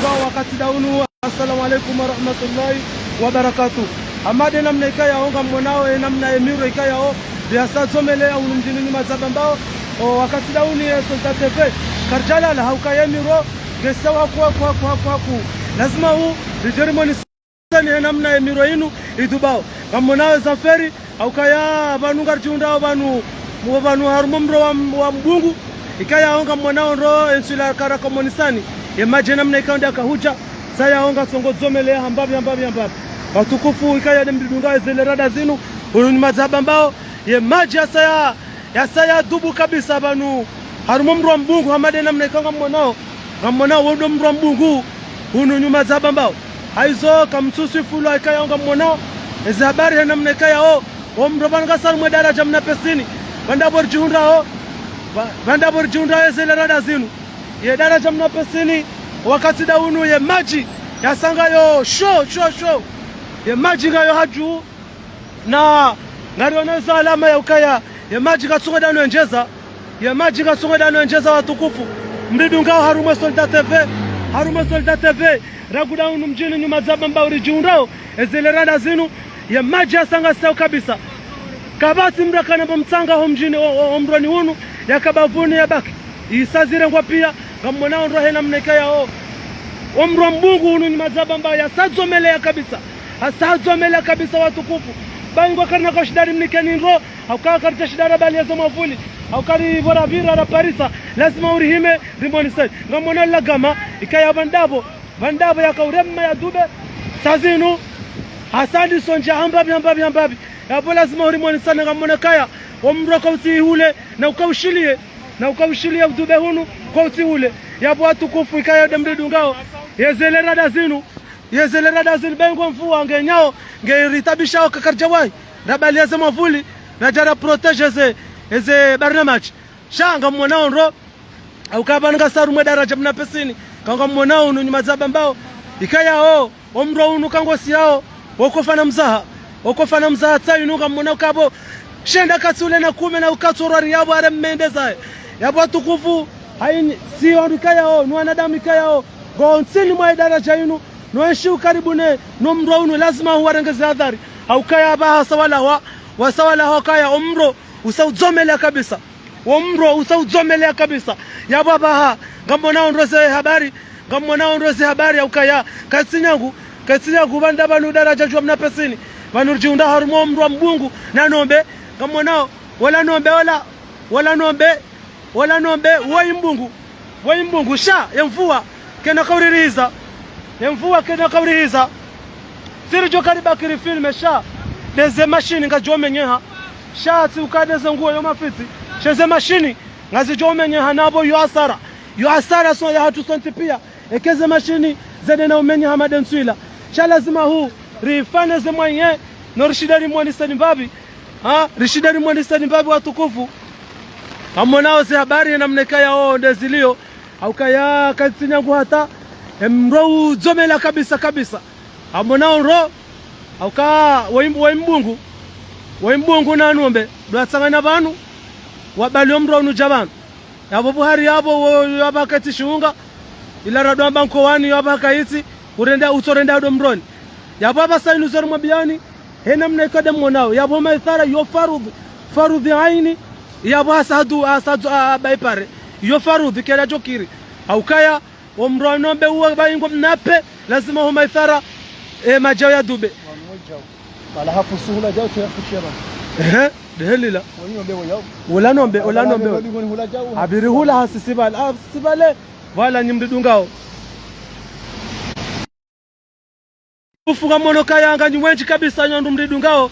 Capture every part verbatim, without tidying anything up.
Wakati nda unu, assalamu alaikum warahmatullahi wabarakatuh. Hama nde namna ikayao ngamwonao, e namna ye miro ikayao, yasa dzomeleya hunu mdjini Nyumadzaha Bambao. O wakati nda unu ye Solda T V, karidjalala, hauka ye miro, ngesa haku, haku, haku, haku, haku. Lazima hu, ridje rimonisani he namna ye miro inu idubao. Ngamwonao ze affaire, hauka ya pvanu ngaridjihundrao pvanu, pvanu harumwa mro wa, wa Mbungu, ikayao ngamwonao ndro, entsu ila karaka monisani, ye madji namna ikao nde yakahudja, saya ho ngatsongo dzomeleya hambapvi, hambapvi, hambapvi. Watukufu, ikayao nde mridungao ezele rada zinu, hunu Nyumadzaha Bambao, ye madji yasa ya, yasa ya dubu kabisa pvanu, harumwa mro wa Mbungu, hama nde namna ikao ngamwonao, ngamwonao wo ndo mro wa Mbungu, hunu Nyumadzaha Bambao. Hayizo, kamtsuswifulwa ikayao ngamwonao, eze habari he namna ikayao, o mro pvanu ngasi harumwa e daradja Mnapesini, pvanu ndapvo ridjihundrao, pva-, pvanu ndapvo ridjihundrao ezele rada zinu. Ye daradja Mnapesini, wakati nda unu ye madji, yasa ngayo, sho, sho, sho. Ye madji ngayo hadju, na, ngariono eza alama ya ukaya, ye madji katsongo nda yanu yendjeza, ye madji katsongo nda yanu yendjeza watukufu. Mridungao harumwa e Solda T V, harumwa e Solda T V, rangu nda hunu mdjini Nyumadzaha Bambao ridjihundrao, ezele rada zinu, ye madji yasa ngasi sawa kabisa. Kapvatsi mdru yakana mba mtsanga ho mdjini, o, o, o mroni hunu, yaka bapvuni yabaki. Isa zirengwa piya, ngamwonao ndro he namna ikayao. O mro wa Mbungu hunu Nyumadzaha Bambao yasa dzomeleya kabisa. Yasa dzomeleya kabisa watukufu. Bahi ngwa karina kaushida rimnikeni ndro, hauka karitsaha shida rabaliya ze mwavuli, hauka ripvo rapvira raparisa, lazima urihime rimonisani. Ngamwonao lagama, ikayao pvanu ndapvo, pvanu ndapvo yaka urema ya dube, sa zinu, hasa ndiso ndja hambapvi, hambapvi, hambapvi. Yapvo lazima urimonisani ngamwonao kaya, o mro kautsi hule, na ukaushiliye, na ukaushiliye udube hunu, kautsi hule. Yapvo watukufu ikayao nde mridungao, yezele rada zinu, yezele rada zinu, bahi ngo mvua ngenyao, ngeritabishao kakaridjawahi, rabaliya ze mwavuli, radja raprotéger ze, eze barnamaji. Sha ngamwonao ndro, hauka pvanu ngasi harumwa e daradja Mnapesini, ka ngamwonao hunu Nyumadzaha Bambao, ikayao, o mro unu kangosiyao, wo kofana mzaha, wo kofana mzaha tsa inu ngamwonao kapvo, shenda katsi hule na kume na ukatsi orwari yapvo are mende zahe. Yapvo watukufu, hayini, si wandru ikayao, ni wanadamu ikayao, ngo ntsini mwa e daradja inu, no enshi ukaribu ne, no mro unu, lazima huwarengeze hadhari. Hauka ya pvaha wasa walahwa, wasa walahwa kaya, o mro, usa udzomeleya kabisa. Wo mro usa udzomeleya kabisa. Yapvo apvaha, ngamwonao ndro ze habari, ngamwonao ndro ze habari ya ukaya, katsi nyangu, katsi nyangu pvanu nda pvanu daradja djuu Mnapesini, pvanu ridjihundra harumwa o mro wa Mbungu, na Nombe, ngamwonao, wola Nombe, wola, wola Nombe, wola Nombe, woyi Mbungu, woyi Mbungu, sha, ye mvua, kayina kauririza. Ye mvua kayina kauririza. Tsi ridjo karibaki rifilme sha, nde ze mashini ngazidjo menyeha. Sha tsi uka nde ze nguo yo mafitsi, sha ze mashini ngazidjo menyeha napvo yo hasara. Yo hasara so yahatru sontsi piya. Eka ze mashini zende na umenyeha hama nde ntsu ila. Sha lazima hu, rifanye ze mwaye, no rishinde rimoniseni mbapvi. Ha, rishinde rimoniseni mbapvi watukufu. Ngamwonao ze habari he namna ikayao nde ziliyo. Hauka ya katsi nyangu hata, e mro udzomeleya kabisa kabisa. Ngamwonao ndro, hauka woyi, woyi Mbungu, woyi Mbungu na Nombe, ndo watsanganya pvanu, wabali o mro unu udja pvanu. Yapvo buhari yapvo, wo, yo apvaha kaitsi shiunga, ila rado amba nkowani, yo apvaha kaitsi, urenda, utsorenda ndo mroni. Yapvo apvasa inu zori mwambiyani, he namna ikao nde mwonao, yapvo maithara yo farudhi, farudhi aini, yapvo hasa hadu, hasa hadu, a, a, baipare, yo farudhi kela djokiri. Haukaya, o mro wa Nombe uwo baingo mnape, lazima ho maithara, e, madjao ya dube. Wala hafusu hula djao, tso ya fushia bana. Ehe, ndehelila. Wani Nombe wo yao. Ola Nombe, ola Nombe. Wala Nombe hula djao. Abiri hula hasisi bale, hasisi bale. Wala nyi mridungao. Ufunga mwono kaya nganyi wendji kabisa nyi wandru mridungao.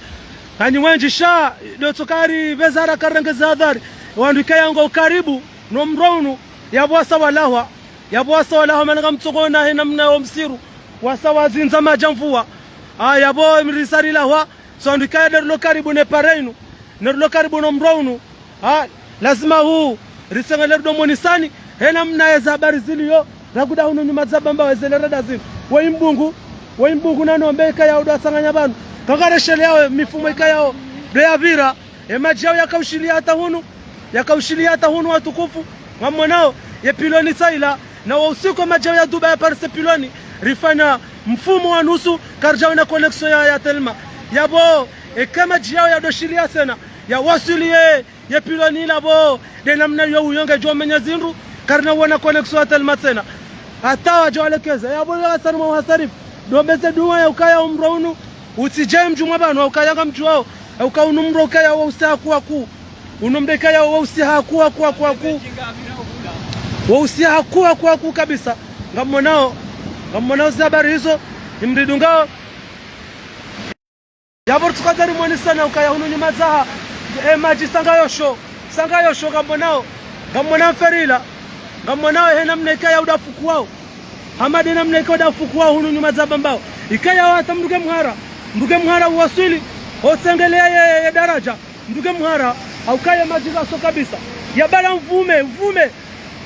Nganyi wendji sha, ndo tso kari pvezara karengeza hadhari. Wandru ikaya ngo ukaribu, no mro unu, yapvo wasa walahwa. Yapvo wasa walahwa mana ngamtsongona he namna yo msiru. Wasa wazindza madja mvua. Ah, yapvo mrisari lahwa. So wandru ikaya nde rilo karibu ne pare inu. Nde rilo karibu no mro unu. Ha, lazima hu, risengele rudo mwonisani, he namna yeze habari ziliyo, raguda hunu nyuma za bamba wezele rada zinu. Woyi Mbungu, woyi Mbungu na Nombe ikaya udo watsanganya pvanu. Kangareshele yawo, mifumo ikayao, ndo yapvira, e madji yao yakaushiliya hata hunu, yakaushiliya hata hunu watukufu, ngamwonao, ye piloni tsaila, Na wo usiku madji ya Dubai yaparise piloni, rifanya mfumo wa nusu, karidjawona connexion ya, ya Telma. Yapvo, eka madji yawo yadoshiliya tsena, yawaswili ye, ye piloni ila pvo, nde namna yo uyo ngedjo menya zindru, karina wona connexion ya Telma tsena. Hata wadjo walekeza, yapvo yo hasani mwa uhasarifu. Ndo mbeze dua ya ukaya omro unu, utsidje mdjumwa pvanu, ukaya ngamdjuwao, uka unu mro ukaya wo usiha haku haku. Unu mdru ukaya wo usiha haku haku haku haku. Wo usiha haku haku haku kabisa. Ngamwonao, ngamwonao ze habari izo, ni mridungao. Yapvo ritsukadza rimwonesane ukaya hunu nyumadzaha, e madji sa ngayo sho, sa ngayo sho ngamwonao, ngamwonao mferila, ngamwonao he namna ikaya udafukuwao. Hama nde namna ikaya udafukuwao hunu nyumadzaha Bambao. Ikaya hata mdru ke mhara, mdru ke mhara uwaswili, hotsengelea ye, ye daradja. Mdru ke mhara, haukaya madji ngaso kabisa. Yabala mvume, mvume.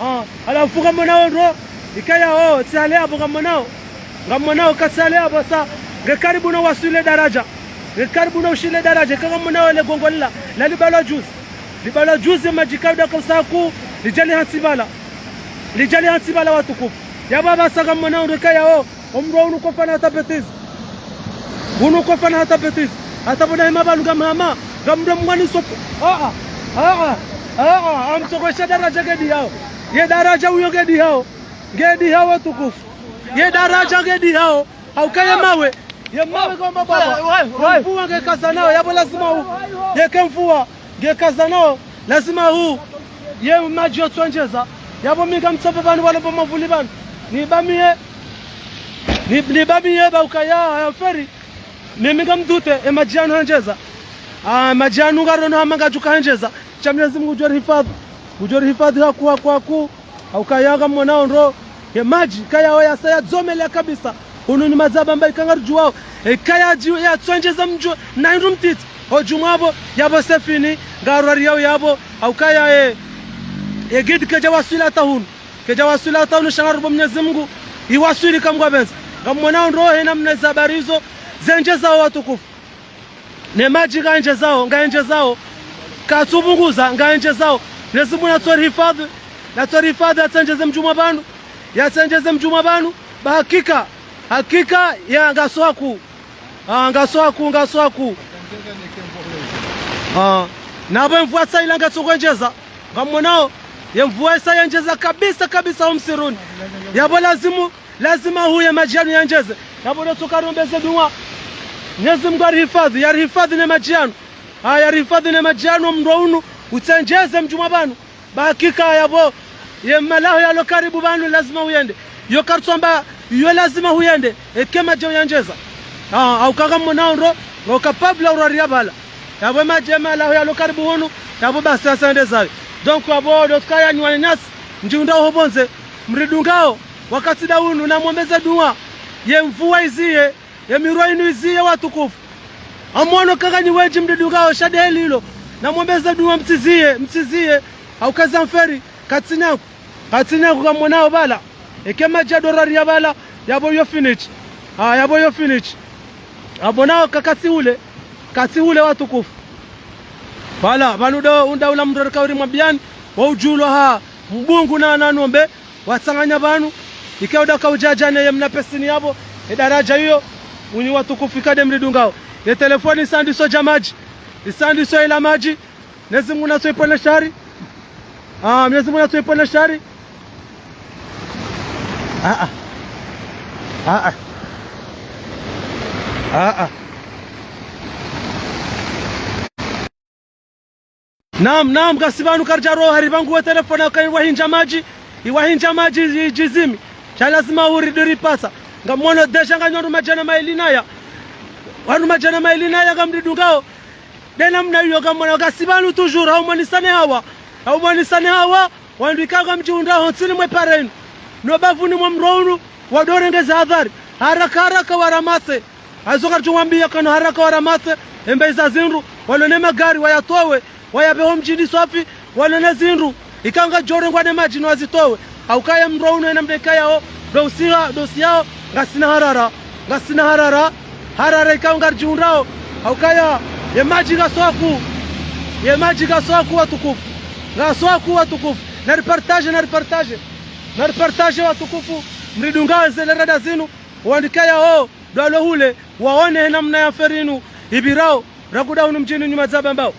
Ah, halafu ngamwonao ndro, ikaya ho, tsi hale yapvo ngamwonao. Ngamwonao ka tsi hale yapvo sa, nge karibu no waswili le daradja. Nge karibu no ushili le daradja, ka ngamwonao le gongo lila, la libalwa juzi. Libalwa juzi madji kauda kausa haku, lidjali hantsi pvala. Lidjali hantsi pvala watukufu. Yapvo apvasa ngamwonao ndro ikaya ho, omro unu kofanya hata bêtise. Unu kofanya hata bêtise. Hata pvona hema pvanu ngamhama. Ngamdro mngwani sopo. Ah, ah. Ah, ah. Ah, ah. Amtsokwesha daradja ngedihao. Ye daradja uyo ngedihao. Ngedihao watukufu. Ye daradja ngedihao. Hauka ye mawe. Ye mawe ngomba baba. Ye mvua ngekazanao. Yapvo lazima hu. Yeke mvua ngekazanao. Lazima hu. Ye madji yotsondjeza. Yapvo mi ngamtsope pvanu walo pvo mavuli pvanu. Nibamiye. Ni, nibamiye ba ukaya, ya mferi. Mimi ngamdute, e madji yanu handjeza. Ah, madji yanu ngarono hama ngadjuka handjeza. Sha Mwenyezi Mungu ngudjo rihifadhi. Ngudjo rihifadhi haku, haku, haku. Haukaya ngamwonao ndro. Ye madji, kaya wo yasa yadzomelea kabisa. Hunu nyumadzaha Bambao ika ngaridjuwao. E kaya dji, yatsondjeza mdjo, na hindru mtiti. Odjumwa pvo, yapvo sefini, ngarwariyao yapvo. Haukaya e, e guide kedja waswili hata hunu. Kedja waswili hata unu sha ngarombo Mwenyezi Mungu, iwaswili kamwe pvendza. Ngamwonao ndro he namna ze habari izo, zendjezao watukufu. Ne madji ngaendjezao, ngaendjezao. Katsupvunguza, ngaendjezao. Mwenyezi Mungu natsorihifadhi, natsorihifadhi yatsendjeze mdjumwa pvanu, yatsendjeze mdjumwa pvanu, ba hakika, hakika ya ngaso haku. Ah, ngaso haku, ngaso haku. Ah, na pvo mvua sa ila ngatsokwendjeza. Ngamwonao, ye mvua isa yendjeza kabisa, kabisa ho msiruni. Yapvo lazimu, lazima hu ye madji yanu yendjeze. Yapvo ndo tsukarombeze dua. Mwenyezi Mungu yarihifadhi, yarihifadhi ne madji yanu. Ah, yarihifadhi ne madji yanu, omro unu, utsendjeze mdjumwa pvanu. Ba hakika yapvo, ye malaho yalo karibu pvanu lazima uyende. Yo karitsamba, yo lazima huyende, eke madji yendjeza. Ah, hauka ngamwonao ndro, ngo capable urwariya pvala. Yapvo madji malaho yalo karibu hunu, yapvo basi yasa yende zayo. Donc, yapvo, ndo tsuka yanyu wananyasi, mdjihundrao ho pvondze, mridungao, wakati nda unu, namwombeze dua, ye mvua iziye, ye mirwa inu iziye watukufu. Ngamwono ka nganyi wendji mridungao sha nde lilo. Namwombeze dua mtsiziye, mtsiziye. Hauka ze mferi, katsi nyangu. Katsi nyangu ngamwonao pvala. Eke madji yadorwariya pvala, yapvo yo finish. Ah, yapvo yo finish. Ngamwonao ka katsi hule. Katsi hule watukufu. Pvala, pvanu ndo, unda ula mdru rika uri mwambiyani, wa udjulwa ha, mbungu na, na nombe. Watsanganya pvanu, ike uda kaudjadja ne ye mna pesini yapvo, e daradja iyo, unyi watukufu ika nde mridungao. Ye telefoni isandiso dja madji, isandiso ila madji, Mwenyezi Mungu natsoipvone shari. Ah, Mwenyezi Mungu natsoipvone shari. Ah, ah. Ah, ah. Ah, ah. Naam, naam, ngasi pvanu karidja roha, ripvangu we telefoni, ka iwahindja madji, iwahindja madji, i-, djizimi. Sha lazima uri duri pasa. Ngamwono déjà nganyo wandru madjana mayili naya. Wandru madjana mayili naya ngamridungao. Nde namna iyo ngamwona ngasi pvanu toujours, hau mwanisane hawa. Hau mwanisane hawa, wandru ikao ngamdjihundrao ho ntsini mwe parenu. No bavuni mwa mro unu, wadorengeza hadhari. Haraka, haraka, waramase. Hayizo ngaridjo wambiya kana haraka waramase, embe iza zindru, walo ne magari wayatowe, wayapve ho mdjini swafi, walo ne zindru, ikao ngazidjorengwa ne madji no wazitowe. Haukaya mro unu ena mdru ikayao, ndo usiha, ndo usiyao, ngasina harara, ngasina harara, harara ikao ngaridjihundrao. Haukaya, ye madji ngaso haku, ye madji ngaso haku watukufu, ngaso haku watukufu, nari partage, nari partage. Na reportage watukufu, mridungao ze lera ndazinu, wandikaya o, dwalo hule, waone he namna ye affaire inu, ipvirao, rakuda hunu mdjini Nyumadzaha Bambao.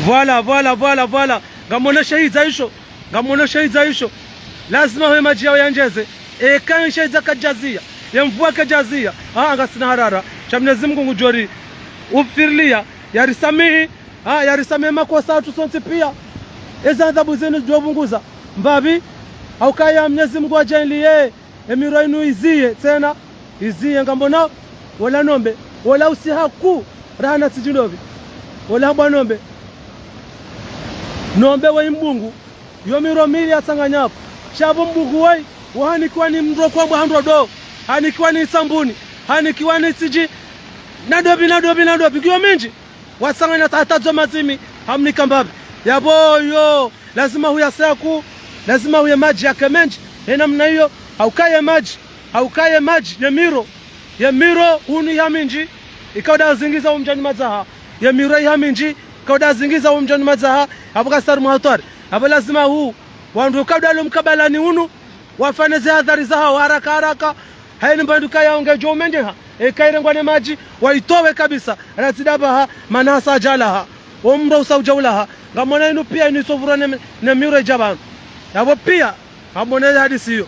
Voilà, voilà, voilà, voilà. Ngamwono shahidza isho. Ngamwono shahidza isho. Lazima he madji yao yandjeze. Eka shahidza kadjaziya. Ye mvua kadjaziya. Ah, ngasina harara. Sha Mnyezi Mungu ngudjo ri ufirilia. Yarisamihi. Ah, yarisamihi makosa yatru sontsi pia. Eza adhabu zinu zidjo pvunguza. Mbapvi. Haukaya Mnyezi Mungu yadjaanliye. Ye miro inu iziye tsena, iziye ngamwonao, wola nombe, wola usihaku, rahana tsidji ndopvi, wola hambwa nombe. Nombe we mbungu, yo miro mili yatsanganya pvo. Sha pvo mbungu we, wahanikiwa ni mdro kwambwa handro do, hanikiwa ni sambuni, hanikiwa ni tsidji, na ndopvi, na ndopvi, na ndopvi, ngiyo mindji. Watsanganya hata, hata zo mazimi, hamnika mbapvi. Yapvo yo, lazima huya saku, lazima huye madji yake mendji. He namna iyo, haukaya madji, haukaya madji, ye miro, ye miro hunu iha mindji, ikao uda zingiza wo mdji wa Nyumadzaha. Ye miro iha mindji, ikao uda zingiza wo mdji wa Nyumadzaha, yapvo ngasi harumwa hatwari. Yapvo lazima hu, wandru ikao uda lo mkabalani hunu, wafanye ze hadhari zahao haraka haraka, hayini mbandru kaya ungedjo umenyeha, eka irengwa ne madji, waitowe kabisa, ratsi dapvaha, mana hasa yadjalaha. Wo mro usa udja ulaha. Ngamwona inu pia inu isovurwa ne, ne miro idja pvanu. Yapvo pia, ngamwona ye hadisi iyo.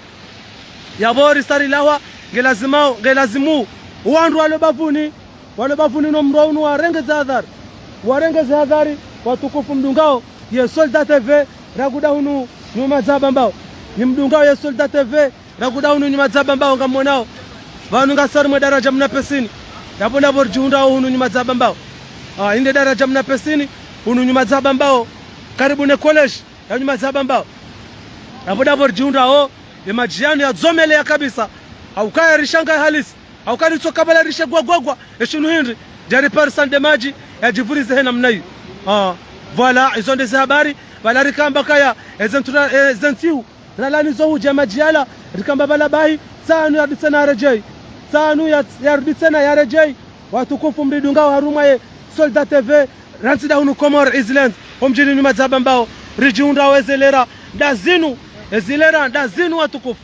Yapvo risa rilahwa, nge lazima, nge lazimu. Wandru walo bapvuni, walo bapvuni no mro unu warenge ze hadhari. Warenge ze hadhari, watukufu mdungao, ye Solda T V, rakuda hunu Nyumadzaha Bambao. Ni mdungao ye Solda T V, rakuda hunu Nyumadzaha Bambao ngamwonao. Pvanu ngasi harumwa daraja Mnapesini. Yapvo ndapvo ridjihundrao hunu Nyumadzaha Bambao. Ah, inde daraja Mnapesini, hunu Nyumadzaha Bambao. Karibu ne collège ya Nyumadzaha Bambao. Yapvo ndapvo ridjihundrao, ye madji yanu yadzomeleya kabisa. Haukaya rishanga halisi. Haukaya ritsoka pvala rishe gwa gwa gwa. Ye shinu hindri, djari parisa nde madji, yadjivurize he namna iyo. Ah, voilà, izo nde ze habari, pvala rikamba kaya, eze ntura, eze ntsihu, ralawa nizo hudja madji yala, rikamba pvala bahi, tsanu yarudi tsena yaredjeyi. Tsanu ya, yarudi tsena yaredjeyi. Watukufu mridungao harumwa ye Solda T V, rantsi da hunu Comores Islands, ho mdjini Nyumadzaha Bambao, ridjihundrao eze lera ndazinu, eze lera ndazinu watukufu.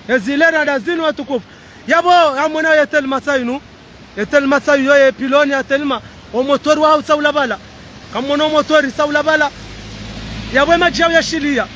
Eze lera ndazinu watukufu. Yapvo, ngamwonao ye Telma tsa inu, ye Telma tsa iyo ye piloni ya Telma, o motori wahao tsa ula pvala. Ngamwono o motori tsa ula pvala. Yapvo ye madji yao yashiliya.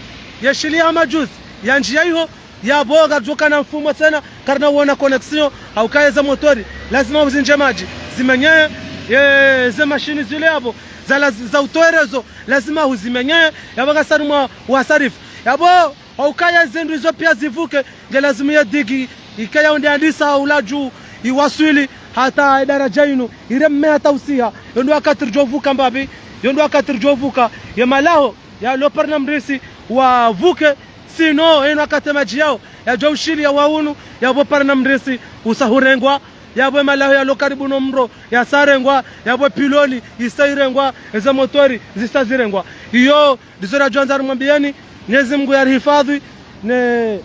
Yashiliya ha madjuzi. Yandjiya iho. Yapvo ngaridjo kana mfumo tsena, karina wona connexion, haukaya ze motori. Lazima uzindje madji. Zimenyeye, ye, ze mashini zile yapvo. Za, za utowa rezo. Lazima uzimenyeye. Yapvo ngasi harumwa wasarifu. Yapvo, haukaya zindru izo pia zivuke, nge lazimu ye digi, ikaya unde andisa ula dju, iwaswili, hata ye daraja inu, ireme hata usiha, yo ndo wakati ridjo vuka mbapvi, yo ndo wakati ridjo vuka, ye malaho, yalo parina mrisi, wavuke, sino, eno wakati madji yao, yadjo ushiliya wa unu, yapvo parina mrisi, usa hurengwa, yapvo ye malaho yalo karibu no mro, yasa rengwa, yapvo piloni, isa irengwa, eze motori, zisa zirengwa. Iyo, ndizo radjo andza rimwambiyeni, Mnyezi Mungu yarihifadhwi ne,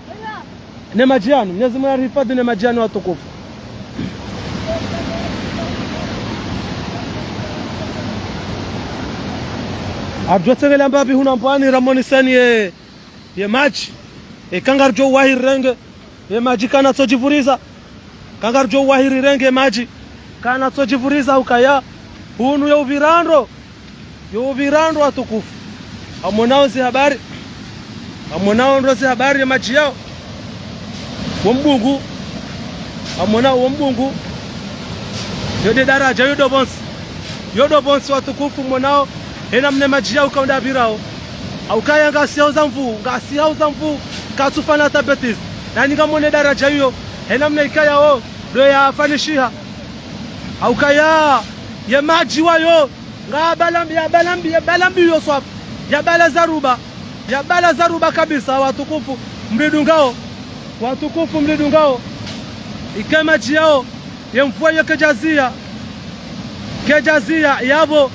ne madji yanu. Mnyezi Mungu yarihifadhwi ne madji yanu watukufu. Ardjo tsengelea mbapvi hunu Mbwani ramoneseni ye, ye madji. Eka ngaridjo wahi rirenge, ye madji kana tso djivuriza. Eka ngaridjo wahi rirenge madji, kana tso djivuriza ukaya. Hunu yo upvira ndro, yo upvira ndro watukufu. Ngamwonao zi habari. Ngamwonao ndro zi habari ye madji yao. Wo mbungu. Ngamwonao wo mbungu. Yo nde daraja, yo ndo pvontsi. Yo ndo pvontsi watukufu mwonao. He namna ye madji yao ukao ndo yapvirao. Haukaya ngasi hauza mvu, ngasi hauza mvu, katsufanya hata bêtise. Na ninyi ngamwone daraja iyo, he namna ikayao, ndo yafanyishiha. Haukaya, ye madji wayo, nga balambi, ya balambi, ya balambi yo swafi, ya bala zaruba, ya bala zaruba kabisa, watukufu, mridungao, watukufu, mridungao, ike madji yao, ye mvua yo kedjaziya, kedjaziya, yapvo,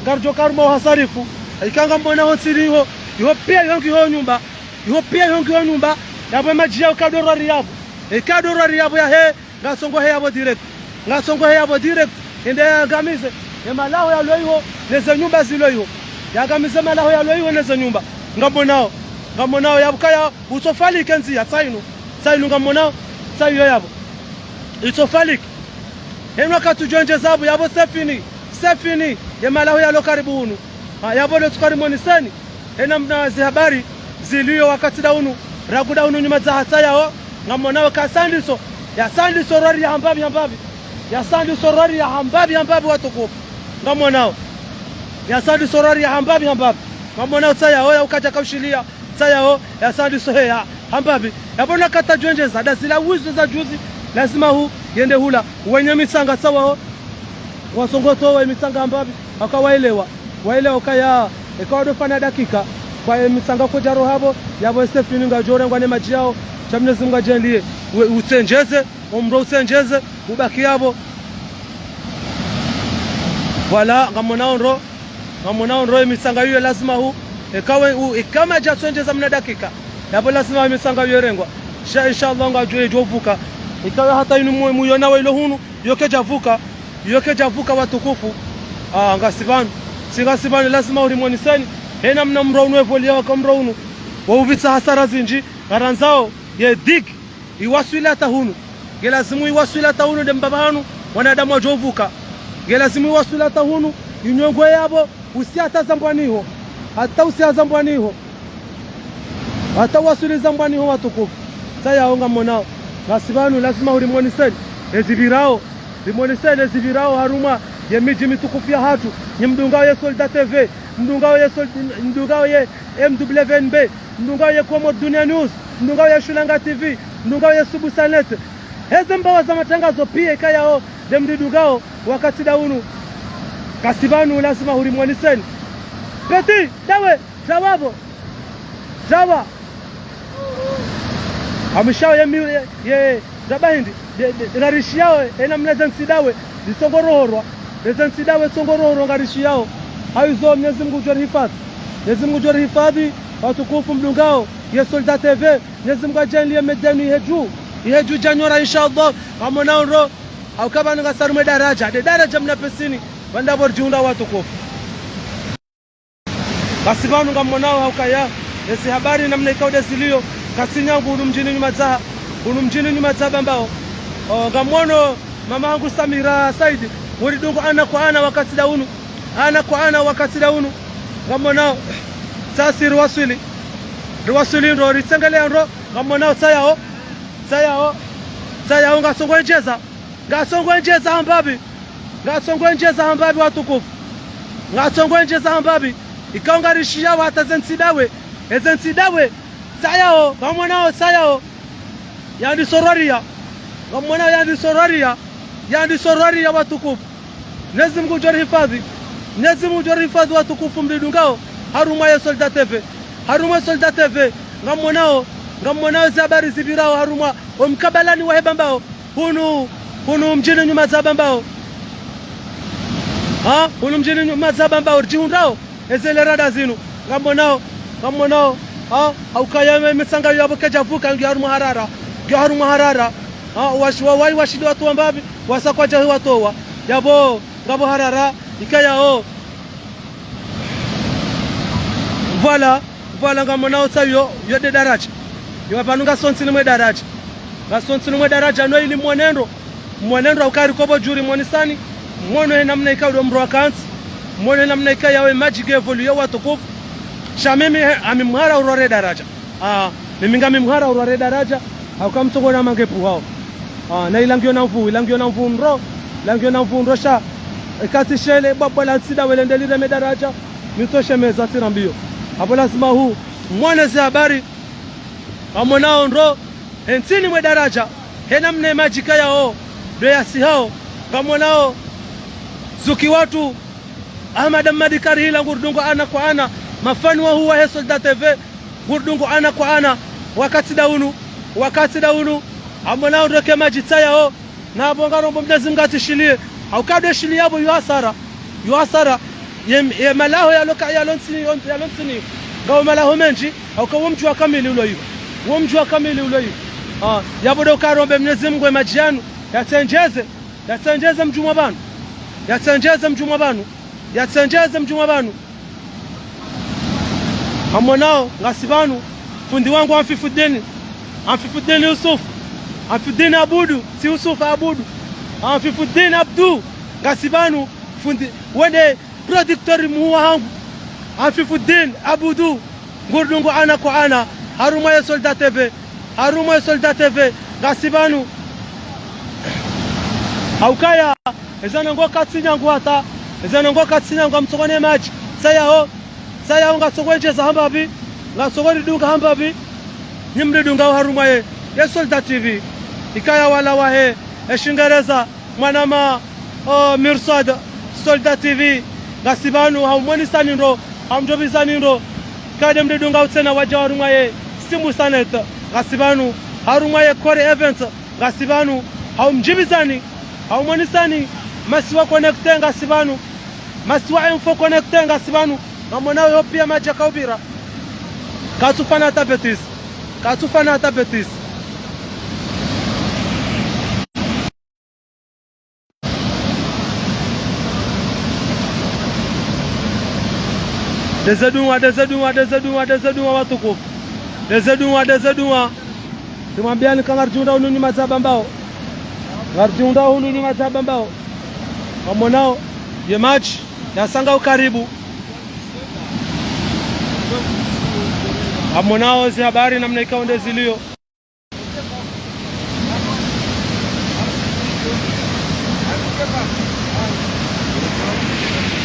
ngaridjo karuma uhasarifu. Ika ngamwona ho ntsini iho, iho pia iho ngiho nyumba, iho pia iho ngiho nyumba, yapvo ye madji yao kadorari yapvo. Ika dorari yapvo yahe, ngasongo he yapvo direct. Ngasongo he yapvo direct, ende yangamize ye malaho yalo iho, neze nyumba zilo iho. Yangamize malaho yalo iwo neze nyumba. Ngamonao. Ngamonao yapvo kaya utsofalike ndziya, tsa inu. Tsa inu ngamonao. Tsa iyo yapvo. Itsofalike. Heno wakati udjondjeza pvo, yapvo c'est fini. C'est fini. Ye malaho yalo karibu hunu. Ha, yapvo leo tsuka rimoniseni. Hena mna ze habari zilio wakati da unu. Raguda unu nyumadzaha tsayao. Ngamonao ka sandiso. Ya sandiso rwari ya hambapvi, hambapvi. Ya sandiso rwari ya hambapvi, hambapvi watukufu. Ngamonao. Ya sandiso rwari ya hambapvi, hambapvi. Ngamonao tsayao ya ukadja kaushiliya. Tsayao ya sandiso heya hambapvi. Yapvo na kata djondjeza, da zila wizo za juzi, lazima hu, yende hula. Wenye mitsanga tsawao, wasongoto we mitsanga hambapvi, waka waelewa. Waelewa ukaya, eka wadofanya dakika, kwa ye mitsanga kodja roha pvo, yapvo c'est fini ngadjorengwa ne madji yao, sha Mnyezi Mungu adjaliye, we, utsendjeze, omro utsendjeze, ubaki yapvo. Voilà, ngamonao ndro, ngamonao ndro, ye mitsanga iyo lazima hu, eka we, u, eka madji yatsendjeza mna dakika, yapvo lazima ye mitsanga iyo irengwa. Sha, inshallah, ngadjo, idjo vuka. Ikawe hata inu mu, muyona wa ilo hunu, iyo kedja vuka, iyo kedja vuka watukufu. Ah, ngasi pvanu. Si ngasi pvanu, lazima urimoniseni. Hena mna mro unu evoliya waka mro unu. Wa upvitsa hasara zindji, ngarandzao, ye digue. Iwaswili hata hunu. Nge lazimu iwaswili hata hunu nde mbapvi hanu, wanadamu wadjo vuka. Nge lazimu iwaswili hata hunu, inyongwe yapvo, usi hata Zambwaniho. Hata usi ha Zambwaniho. Hata waswili Zambwaniho watukufu. Tsayao ngamonao. Ngasi pvanu lazima urimoniseni. Ezipvirao. Rimoniseni ezipvirao harumwa ye midji mitukufu yahatru. Nyi mdungao ye Soldat T V. Mdungao ye Sol-, mdungao ye M W N B. Mdungao ye Comores Dunia News, mdungao ye Shulanga T V, mdungao ye Subusanet. Heze mbawa za matangazo piya ikayao, nde mridungao, wakati da unu. Ngasi pvanu lazima hurimoniseni. Petit, dawe, djawa pvo. Djawa. Hamishao ye mi-, ye, ye, djaba hindri. De, de, ngarishiyao, ena mna ze ntsi dawe, zitsongorohorwa, eze ntsi dawe tsongorohorwa ngarishiyao. Hayizo Mnyezi Mungu udjo rihifadhwi. Mnyezi Mungu udjo rihifadhwi, watukufu mdungao, ye Soldat T V, Mnyezi Mungu adjaliye medjanu ihedju, ihedju djanyora, inshallah, ngamonao ndro, hauka pvanu ngasi harumwa ye daradja, nde daradja mna pesini, pvandapvo ridjihundra watukufu. Ngasi pvanu ngamonao haukaya, ezi habari namna ikao nde zilio, ngasi nyangu hunu mdjini Nyumadzaha, hunu mdjini Nyumadzaha Bambao. O, ngamono mama hangu Samira Saidi, muridungo ana kwa ana wakati da unu, ana kwa ana wakati da unu. Ngamonao, tsasi riwaswili, riwaswili ndro, ritsengelea ndro, ngamonao tsayao, tsayao, tsayao ngasongwendjeza. Ngasongwendjeza hambapvi. Ngasongwendjeza hambapvi watukufu. Ngasongwendjeza hambapvi. Ikao ngarishiyao hata ze ntsi dawe. Eze ntsi dawe. Tsayao, ngamonao tsayao. Yandiso rwariya. Ngamonao yandiso rwariya. Yandiso rwariya watukufu. Mnyezi Mungu udjo rihifadhwi. Mnyezi Mungu udjo rihifadhwi watukufu mridungao. Harumwa ye Soldat T V. Harumwa ye Soldat T V. Ngamonao. Ngamonao ze habari zipvirao harumwa. Omkabalani wahe Bambao. Hunu, hunu mdjini Nyumadzaha Bambao. Ha? Hunu mdjini Nyumadzaha Bambao, ridjihundrao. Eze le rada zinu. Ngamonao, ngamonao. Ha? Haukaya ye mitsanga yapvo kedja vuka, ngiyo harumwa harara. Ngiyo harumwa harara. Ha? Washi-, wa-, wayi washindi watowa mbapvi, wasa kwadjahi watowa. Yapvo, ngapvo harara, ikayao. Voilà, voilà, ngamonao tsayo, yo nde daradja. Yo pvanu ngasontsi ni mwe daradja. Ngasontsi ni mwe daradja, no ili mwenendo. Mwenendo ukari kopvo djuri monisani. Mwono he namna ikao ndo mro wakantsi. Mwono he namna ikayao ye madji nge evoliyo watukufu. Sha mimi he, ami mhara urware daradja. Ah, mimi ngami mhara urware daradja, hauka mtsongo na mangepu hao. Ah, na ila ngiyo na mvu, ila ngiyo na mvu ndro, ila ngiyo na mvu ndro sha. Ekati shele, bwabwa la ntsi dawe lende lireme daradja, mitso shemeza tsina mbiyo. Apvo lazima hu, mwone ze habari, ngamonao ndro, he ntsini mwe daradja, he namna ye madji kayao, ndo yasihao, ngamonao, zuki watu, Ahmad Ahmad Karihila ngurudungo ana kwa ana, mafani wahu wahe Soldat T V, ngurudungo ana kwa ana, wakati da unu, wakati da unu, ngamonao ndro ke madji tsayao, na apvo ngarombo Mnyezi Mungu atsishiliye, hauka ndo shiliya pvo yo hasara, yo hasara, ye, ye malaho yalo ka, yalo ntsini, yalo ntsini, ngao malaho mendji, hauka wo mdji wa kamili ulo iyo, wo mdji wa kamili ulo iyo. Ah, yapvo ndo ukarombe Mnyezi Mungu ye madji yanu, yatsendjeze, yatsendjeze mdjumwa pvanu, yatsendjeze mdjumwa pvanu. Yatsendjeze mdjumwa pvanu. Ngamwonao, ngasi pvanu, fundi wangu Amfifuddin, Amfifuddin Yusuf, Amfifuddin Abudu, tsi Yusuf, Abudu, Amfifuddin Abdu, ngasi pvanu, fundi, wende producteur muhuu wahangu, Amfifuddin Abudu, ngurudungo ana kwa ana, harumwa ye Soldat T V, harumwa ye Soldat T V, ngasi pvanu. Haukaya, eza ndrongoo katsi nyangu hata, eza ndrongoo katsi nyangu, ngamtsokana ye madji, saya ho, saya ho ngatsokwendjeza hambapvi, ngatsokoridunga hambapvi, nyi mridungao harumwa ye, ye Soldat T V, ikaya wala wahe, e Shingereza, mwanama, o, Mirsad, Soldat T V, ngasi pvanu, haumwonisani ndro, haumdjopvizani ndro, kade mridungao tsena wadja harumwa ye, Simbu Sanet, ngasi pvanu, harumwa ye Kore Events, ngasi pvanu, haumdjipvizani, haumwonisani, Masiwa Connecté, ngasi pvanu, Masiwa Info Connecté, ngasi pvanu, ngamwonao yo pia madji yakaupvira. Katsufanya hata bêtise. Katsufanya hata bêtise. Ndeze dua, ndeze dua, ndeze dua, ndeze dua watukufu. Ndeze dua, ndeze dua. Rimwambiani ka ngaridjihundra hunu nyuma za bambao. Ngaridjihundra hunu nyuma za bambao. Ngamwonao, ye madji, yasanga ukaribu. Ngamwonao ze habari namna ikao nde zilio.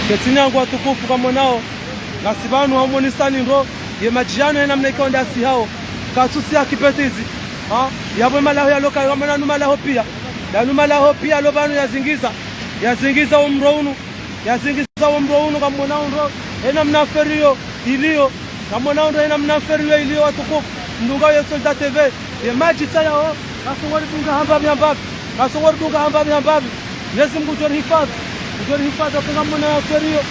Ketsi nyangu watukufu ngamwonao, ngasi pvanu haumwonisani ndro, ye madji yanu ye namna ikao nde yasihao, katsusiha kibêtise. Ha? Yapvo ye malaho yalo kaya ngamwona nu malaho pia. Yanu malaho pia lo pvanu yazingiza. Yazingiza wo mro unu. Yazingiza wo mro unu ngamwonao ndro, he namna affaire iyo ilio, ngamwonao ndro, he namna affaire iyo ilio watukufu, mridungao ye Soldat T V, ye madji saya ho, ngasongoridunga hambapvi hambapvi, ngasongoridunga hambapvi hambapvi, Mwenyezi Mungu udjorihifadhwi, udjorihifadhwi, ngamwonao affaire iyo,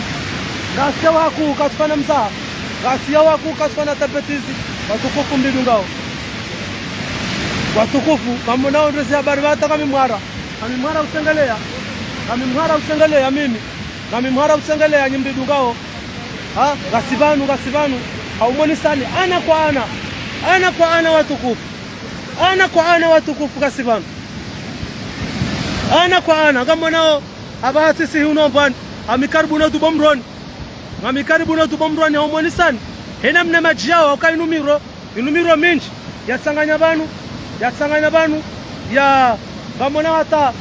ngasi ya waku katsufanya mzaha, ngasi ya waku katsufanya hata bêtise, watukufu mridungao. Watukufu, ngamwonao ndro ze habari pvata ngamimwara, ngamimwara usengeleya, ngamimwara usengeleya mimi. Ngamimwara usengeleya nyi mridungao. Ha? Ngasi pvanu, ngasi pvanu. Haumwonisani, ana kwa ana. Ana kwa ana watukufu. Ana kwa ana watukufu ngasi pvanu. Ana kwa ana. Ngamwonao, apvaha tsisi hunu Mbwani. Ngami karibu no Dubomroni. Ngami karibu no Dubomroni haumwonisani. He namna madji yao, hauka inu miro. Inu miro mindji, yatsanganya pvanu, yatsanganya pvanu, ya, ngamwona hata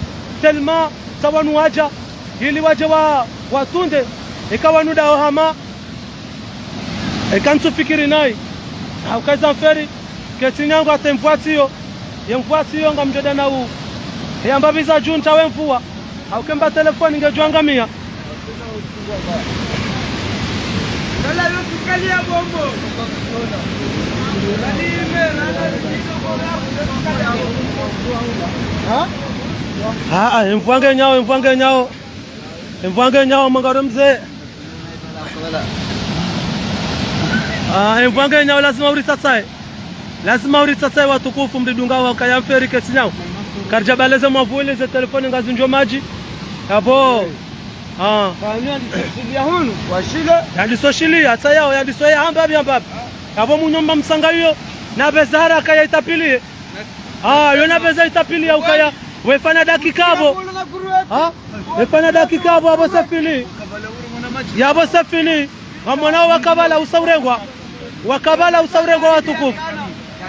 tellement sa wanu wadja, ili wadje wa, watunde, eka wanu dawo hama, eka ntsufikiri nayi, hauka ze affaire, ketsi nyangu hata mvua tsiyo, ye mvua tsiyo ngamdjo dana u, ye hambapvi za dju ntsawe mvua. Hauka mba telefoni ngedjo angamia. Ha? Ah, ah, e mvua ngenyao, e mvua ngenyao. E mvua ngenyao, mwangalie mze. Ah, e mvua ngenyao, lazima uritsatsaye. Lazima uritsatsaye watukufu mridungao hauka ye affaire ketsi nyangu. Karidja baleze mwavuli ze telefoni ngazindjio madji. Yapvo. Ah. Pvanu yandiso shiliya hunu, washile. Yandiso shiliya, saya ho, yandiso ya hambapvi hambapvi. Yapvo mnyomba msanga iyo, napveze haraka ya itapiliye. Ah, yo napveze itapiliye hukaya, wefanya dakika yapvo. Ah? Wefanya dakika yapvo, yapvo c'est fini. Yapvo c'est fini. Ngamwonao wakapvala usa urengwa. Wakapvala usa urengwa watukufu.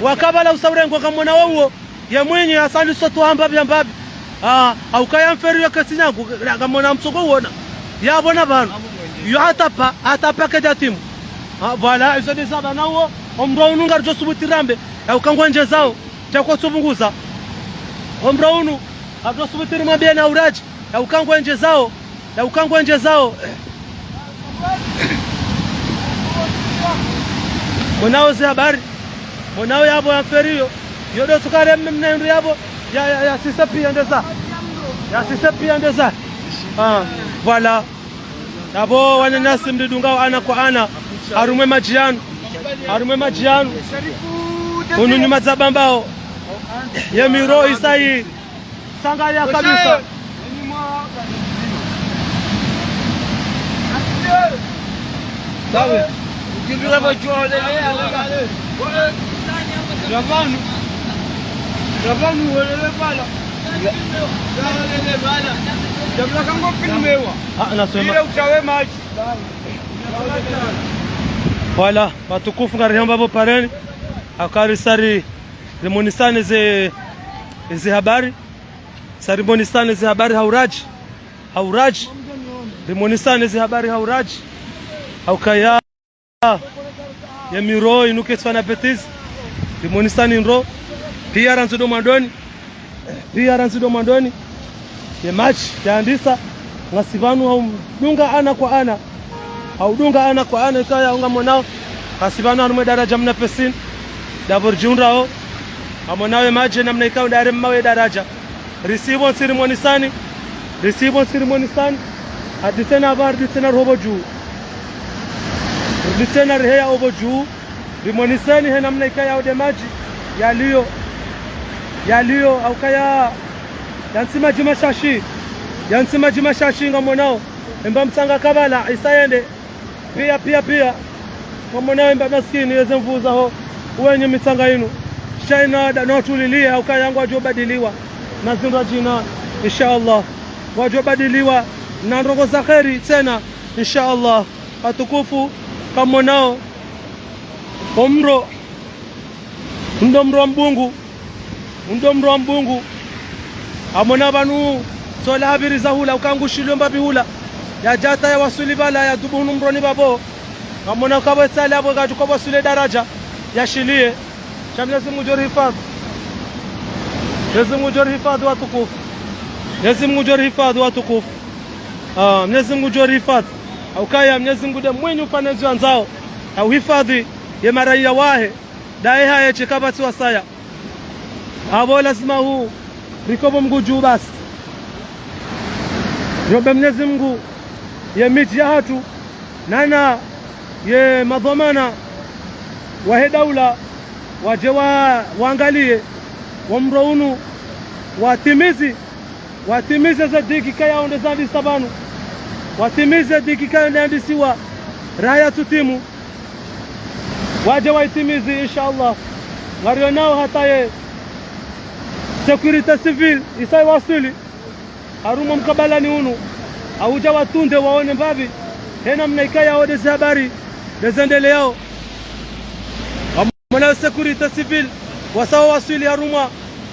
Wakapvala usa urengwa ngamwonao uwo. Ye mwinyi yasandiso tu hambapvi hambapvi. Ah, hauka ye affaire iyo ketsi nyangu, ngamwona mtsoko uona. Yapvo na pvanu. Yo hata pva, hata pva kedja timu. Ah, voilà, izo nde za pvanu uwo, o mro unu ngaridjo subuti rambe, hauka ngwendjezao, teko tsupvunguza. O mro unu, ngaridjo subuti rimwambiye na uradji, hauka ngwendjezao. Hauka ngwendjezao. Mwonao ze habari. Mwonao yapvo ye affaire iyo. Yo ndo tsukare mme mna hindru yapvo. Ya, ya, ya, sise pia ndeza. Ya, sise pia ndeza. Ah, voilà. Yapvo wananyasi mridungao ana kwa ana. Harumwa ye madji yanu. Harumwa ye madji yanu. Hunu nyuma za bambao. Ye miro isayi. Sangaya kabisa. Sawa. Ah, nasema. Voilà, watukufu, ngarihamba pvo pareni. Hauka risa ri, rimonisane ze, ze habari. Sa rimonisane ze habari ha uradji. Ha uradji. Rimonisane ze habari ha uradji. Haukaya ye miro inu ketsi fanya bêtise. Rimonisane ndro. Pia randzi ndo mwandoni. Pia randzi ndo mwandoni. Ye match yandisa. Ngasi pvanu ha udunga ana kwa ana. Ha udunga ana kwa ana ikaya unga monao. Ngasi pvanu harumwa ye daraja mna pesin. D'abord djundrao. Ngamonao ye match namna ikao ndare mmawe daraja. Risi pvontsi rimonisane. Risi pvontsi rimonisane. Hadi tsena pva, hadi tsena riho pvo dju. Hadi tsena riheya opvo dju. Rimonisane he namna ikayao nde madji yaliyo. Yaliyo, haukaya. Yantsi madji mashashi. Yantsi madji mashashi ngamonao. Emba mtsanga kabala, isa yende. Pia, pia, pia. Ngamonao emba maskini, yeze mvua zaho. Uwenye mitsanga inu. Sha ina nda, na watulilie, haukaya ngwadjo badiliwa. Na zindru djina, insha Allah. Ngwadjo badiliwa. Na ndrongoo za kheri, tsena, insha Allah. Watukufu, ngamonao. Omro. Ndo mro wa mbungu. Ndo mro wa mbungu. Ngamona pvanu, sola hapviriza hula, uka ngushilio mbapvi hula. Yadja hata yawaswili pvala, yadhubu hunu mroni pvapvo. Ngamona uka pvo etsali apvo, ngadjo uka pvo waswili daraja. Yashiliye. Sha Mnyezi Mungu ngudjo rihifadhwi. Mnyezi Mungu ngudjo rihifadhwi watukufu. Mnyezi Mungu ngudjo rihifadhwi watukufu. Ah, Mnyezi Mungu ngudjo rihifadhwi. Haukaya Mnyezi Mungu nde mwinyi ufanya izo yandzao. Hauhifadhwi ye maraiya wahe. Ndaye haye tsi kapvatsi wasaya. Apvo lazima hu, rikopvo Mngu dju basi. Riombe Mnyezi Mungu, ye midji yahatru, nana ye madhwamana wahe daula, wadje wa, waangaliye, wo mro unu, watimizi, watimize ze digi kayao nde zandisa pvanu, watimize digi kayao nde yandisiwa, raha yatsutimu. Wadje waitimizi, insha Allah. Ngarionao hata ye sécurité civile, isa iwaswili. Harumwa mkabalani unu. Haudja watunde waone mbapvi. He namna ikayao nde ze habari, nde zendeleao. Ngamona sécurité civile, wasa wawaswili harumwa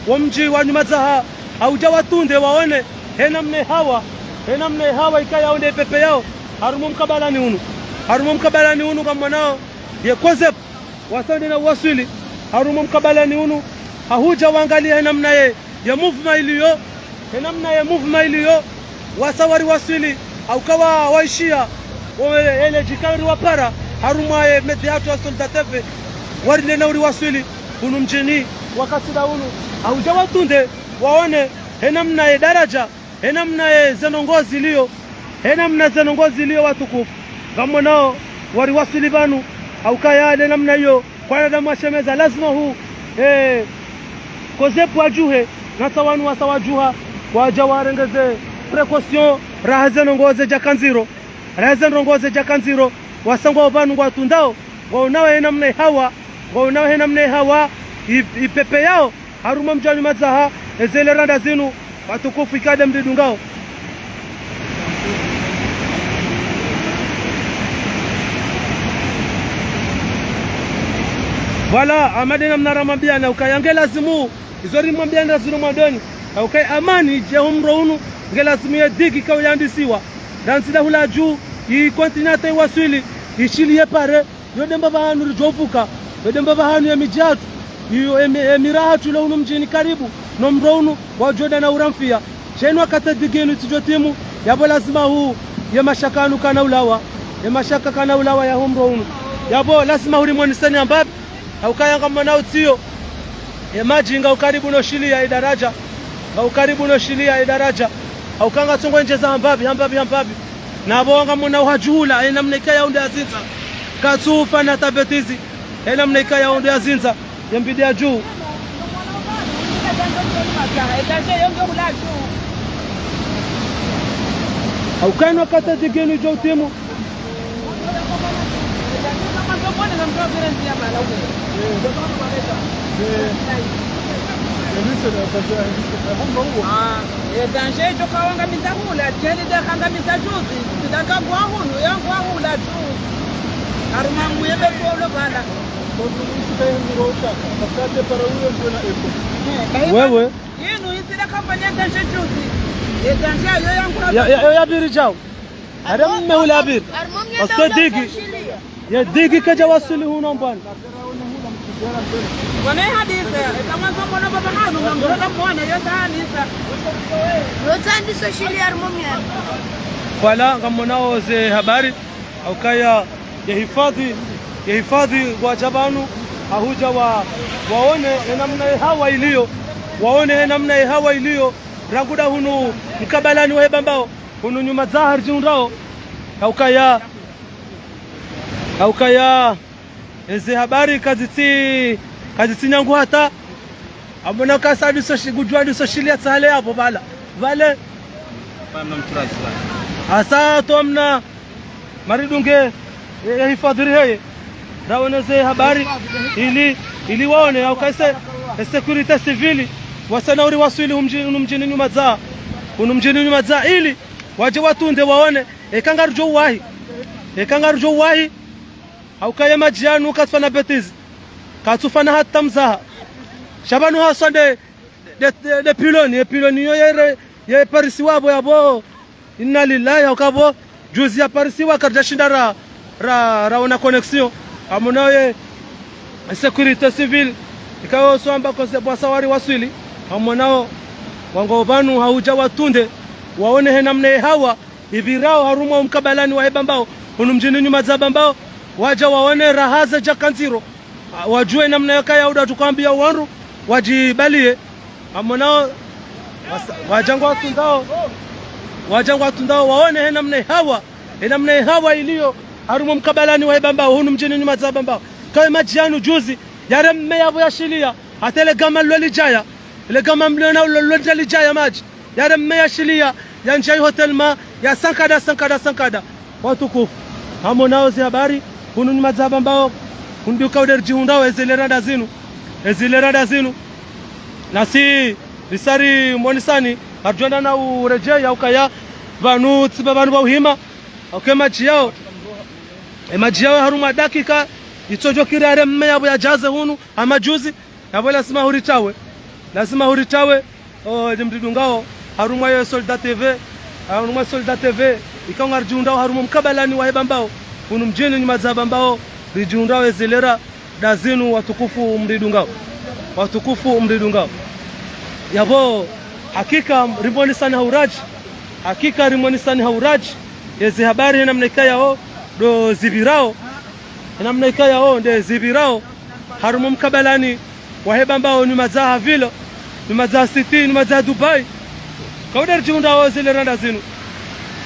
wo mdji wa Nyumadzaha, haudja watunde waone, he namna ihawa, he namna ihawa ikayao nde ipepeyao, harumwa mkabalani unu. Harumwa mkabalani unu ngamonao, ye COSEP, wasa wende na uwaswili, harumwa mkabalani unu, hahudja waangaliye he namna ye, ye mouvement iliyo, he namna ye mouvement iliyo, wasa wariwaswili, hauka waishiya, wo, ele djikao riwapara, harumwa ye média yahatru ya Soldar T V, warinde na uriwaswili, hunu mdjini, wakati nda unu, haudja watunde, waone, he namna ye daraja, he namna ye ze ndrongoo ziliyo, he namna ze ndrongoo ziliyo watukufu. Ngamonao, wariwaswili pvanu, haukaya nde namna iyo, kwana damu washemeza, lazima hu, eh, COSEP wadjuhe, nasa wanu wasa wadjuha, wadja warenge ze précaution, raha ze ndrongoo zedjaka ndziro, raha ze ndrongoo zedjaka ndziro, wasa ngwao pvanu ngwatundao, ngwaonao he namna ihawa, ngwaonao he namna ihawa, i, ipepeyao, harumwa mdji wa Nyumadzaha, ezele randa zinu, watukufu ikade mridungao. Voilà, hama nde namna ramwambiana, ukaya nge lazimu, izo rimwambiana zinu mwandoni, ukaya amani, idje ho mro unu, nge lazimu ye digi kayao yandisiwa. Randzi nda hula dju, i container hata iwaswili, ishiliye pare, yo nde mbapvi hanu ridjo uvuka, yo nde mbapvi hanu ye midji yahatru, iyo emi-, emiro yahatru ilo hunu mdjini karibu, no mro unu, wadjo nda na uramfiya. Sha inu wakati digi inu itsidjo timu, yapvo lazima hu, ye mashaka yanu kana ulawa, ye mashaka kana ulawa ya ho mro unu. Yapvo lazima hu rimoniseni hambapvi, haukaya ngamonao utsiyo, ye madji ngao karibu no shiliya ye daraja. Ngao karibu no shiliya ye daraja. Hauka ngatsongo ndjeza hambapvi, hambapvi, hambapvi. Na pvo ngamonao hadjuhula, he namna ikayao nde yazindza. Katsu ufanya hata bêtise. He namna ikayao nde yazindza. Ye mbidi ya dju. Hauka inu wakati digi inu idjo utimu. Ah, e danger idjo kawangamiza hula, djeli de kangamiza juzi, tsidaka ngwa hunu, ya ngwa hula juzi. Harumwa mwe be folo bala. Eh, bahi Wewe. Yinu itsida kampani ya danger juzi. E danger yo ya ngwa Ya, ya, ya biri djau. Are mme hula biri. Parce que digi. Ye digi kadja waswili hunu mbwana. Wana hadisa, ita mwanzo mwana baba hanu, ngamdrola mwana, yo sa hadisa. Yo sa hadisa shili harumwa mwana. Voilà, ngamwonao ze habari, haukaya ye hifadhi, ye hifadhi ngwadja pvanu, hahudja wa, waone ye namna ye hawa iliyo, waone ye namna ye hawa iliyo, rangu da hunu mkabalani wa he Bambao, hunu nyumadzaha ridjihundrao, haukaya, haukaya, eze habari kazitsi, kazitsi nyangu hata. Amona kasa ndiso shi-, ngudjuwa ndiso shili ya tsahale yapvo pvala. Pvale. Hasa to mna maridunge, e, e hifadhiri heye. Raone ze habari, ili, ili waone, hauka ese, e sécurité civile, wasana uri waswili hunu mdji-, hunu mdjini nyumadzaha. Hunu mdjini nyumadzaha, ili, wadje watunde waone, eka ngarudjo uwahi. Eka ngarudjo uwahi. Haukaya madji yanu katsufanya bêtise. Katsufanya hata mzaha. Sha pvanu haswa nde, nde, nde, nde piloni, ye piloni yo yere, ye parisiwa pvo yapvo. Inna lillahi, hauka pvo. Juzi ya parisiwa karidja shinda ra, ra, raona connexion. Amwonao ye sécurité civile. Ikao swamba koze bwasa wari waswili. Amwonao wangu pvanu hahudja watunde. Waone he namna ye hawa ipvirao harumwa mkabalani wa he Bambao, hunu mdjini nyumadzaha Bambao, wadja waone raha ze djaka ndziro, a, wadjuwe namna yaka ya uda tukwambia wandru, wadjibaliye, amwonao, wasa-, wadja ngwatundao, wadja ngwatundao, waone he namna ye hawa, he namna ye hawa iliyo, harumwa mkabalani wa he Bambao, hunu mdjini nyumadzaha Bambao. Kawe madji yanu juzi, yare mme yapvo yashiliya, hata le gama lilo lidjaya, le gama mliona lilo lidjaya madji. Yare mme yashiliya, yandjia i hôtel ma, ya sankada, sankada, sankada. Watukufu. Amwonao ze habari, hunu nyumadzaha Bambao, hunu nduka ude ridjihundrao eze le randa zinu. Eze le randa zinu. Nasi, risari mwonisani, harudjwenda na uredjeya ukaya, pvanu, tsi pvanu pva uhima, hauka madji yao. E madji yao harumwa dakika, itsodjo kiri yare mme yapvo yadjaze hunu, hama juzi, yapvo lazima huritawe. Lazima huritawe, o, ni mridungao, harumwa ye Soldat T V, harumwa Soldat T V, ikao ngaridjihundrao harumwa mkabalani wa he Bambao, hunu mdjini nyumadzaha Bambao, ridjihundrao eze le randa zinu watukufu mridungao. Watukufu mridungao. Yapvo, hakika rimwonisani ha uradji, hakika rimwonisani ha uradji, eze habari he namna ikayao, ndo zipvirao, he namna ikayao, nde zipvirao, harumwa mkabalani, wa he Bambao nyumadzaha ville, nyumadzaha city, nyumadzaha Dubai. Kauda ridjihundrao eze le randa zinu.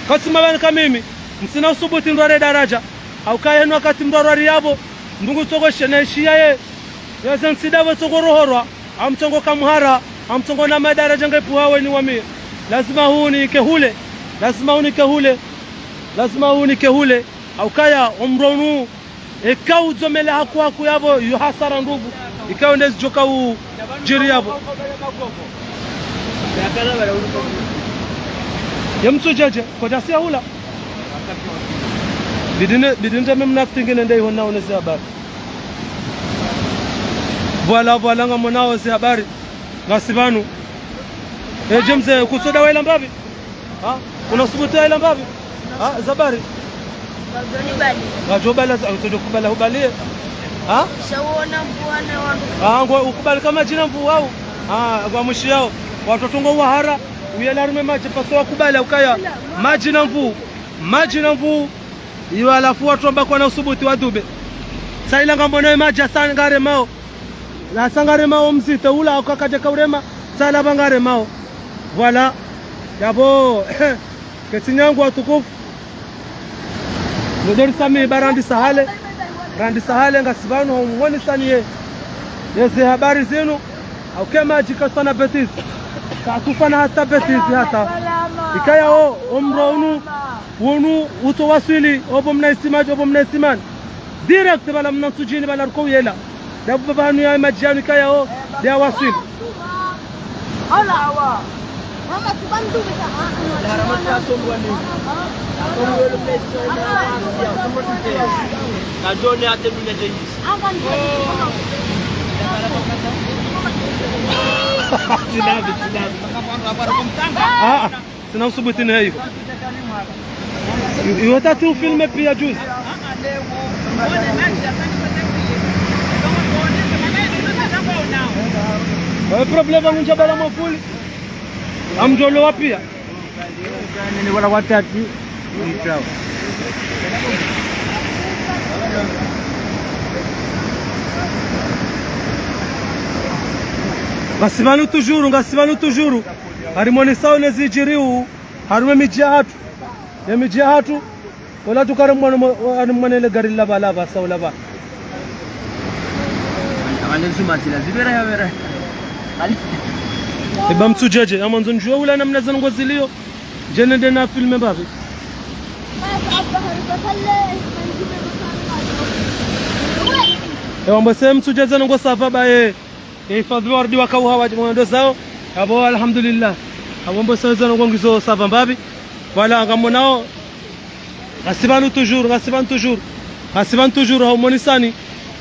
Katsima pvanu ka mimi, mtsina usubuti ndrware daradja. Hauka yenu wakati mdrwarwari yapvo, mdru ngutsoko she na ishiya ye. Yeze ntsi ndapvo tsoko rohorwa, amtsongo kamhara, amtsongo na madaradja nge puha weni wami. Lazima hunike hule, lazima hunike hule, lazima hunike hule. Haukaya omronu, eka udzomela haku haku yapvo, yo hasara ndupvu. Ikao nde zidjoka udjiri yapvo. Ye mtsudjedje, kodja siya hula. Bidine, bidine mimi mnafiki ngine nde iho naone ze habari. Voilà, voilà, ngamwonao ze habari. Ngasi pvanu. E, James, e, kutsoda wela mbapvi? Ha? Kuna subuti ya ila mbapvi? Ha? Zabari? Ngamdjo bali. Ngamdjo bala, za-, ngamdjo kubala, ubali. Ha? Sha uona mvua na wanu. Ha, ngo ukubali kama djina mvua wau. Ha, ngwa mwishi yao. Watoto ngo wahara, uyela rume madji paso wakubali, ukaya. Madji na mvuu. Madji na mvuu. Iyo halafu wandru wamba kwana usubuti wa dube. Sa ila ngamwono ye madji yasa ngaremao. Yasa ngaremao mzito ula, hauka kadjaka urema, sa ila pva ngaremao. Voilà. Yapvo, ketsi nyangu watukufu. Mudori sami ba randisa hale. Randisa hale ngasi pvanu ho mwonisani ye. Yeze habari zinu. Hauka ye madji katsufanya bêtise. Katsufanya hata bêtise hata. Ikayao, omro unu, unu, utso waswili, opvo mna isimadji, opvo mna isimani. Direct pvala mna Ntsudjini pvala riko uyela. Nda pvapvanu ye madji yanu ikayao, nde yawaswili. Tsina usubuti na hivyo. Iwe tati ufilme pia juzi. Wawe problème ngunja bala mafuli. Amdjolo wapia. Nene wala watati. Ngasi pvanu toujours, ngasi pvanu toujours. Harimwa ne sawa ne zidjiriwo, harimwa ye midji yahatru. Ye midji yahatru, wala tukare mwana mo-, ani mwana ile gari lava lava, sawa lava. Eba Mtsudje, amandzo ndjuwe ula namna zanu ngozilio. Djeni nende na filme mbapvi. Ewa mbwese Mtsudje zanu ngo ça va baye. Ye hifadhwi warudi wakauha wadji mwendo zao. Apvo alhamdulillah. Apvo mbwese zanu ngo ngizo ça va mbapvi. Pvala ngamonao. Ngasi pvanu toujours, ngasi pvanu toujours. Ngasi pvanu toujours, hau monisani.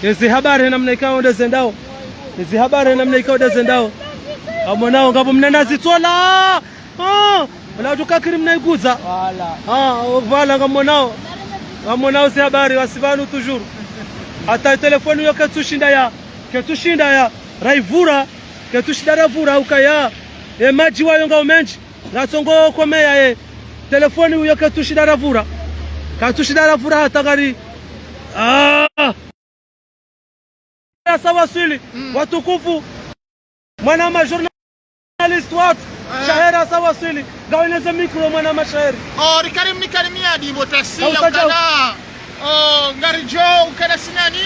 Yezi habari namna ikao nde zendao. Yezi habari namna ikao nde zendao. Ngamonao, ngapvo mna nazi tsola. Ah, wala tukakiri mna iguza. Voilà. Ah, o, voilà, ngamonao. Ngamonao zi habari, ngasi pvanu toujours. Hata telefoni yo ketsushinda ya, ketsushinda ya, raivura, ketsushinda ravura, ukaya, ye madji wayo ngao mendji, ngatsongo komeya ye, telefoni uyo ketsushinda ravura, katsushinda ravura hata kari, ah. Hasa waswili, watukufu. Mwana ma journaliste watru. Shahera hasa waswili. Ngaweneze micro mwana ma shaheri. O, rikarim ni karimia dibo tasi ya ukana. O, ngaridjo ukana sinani.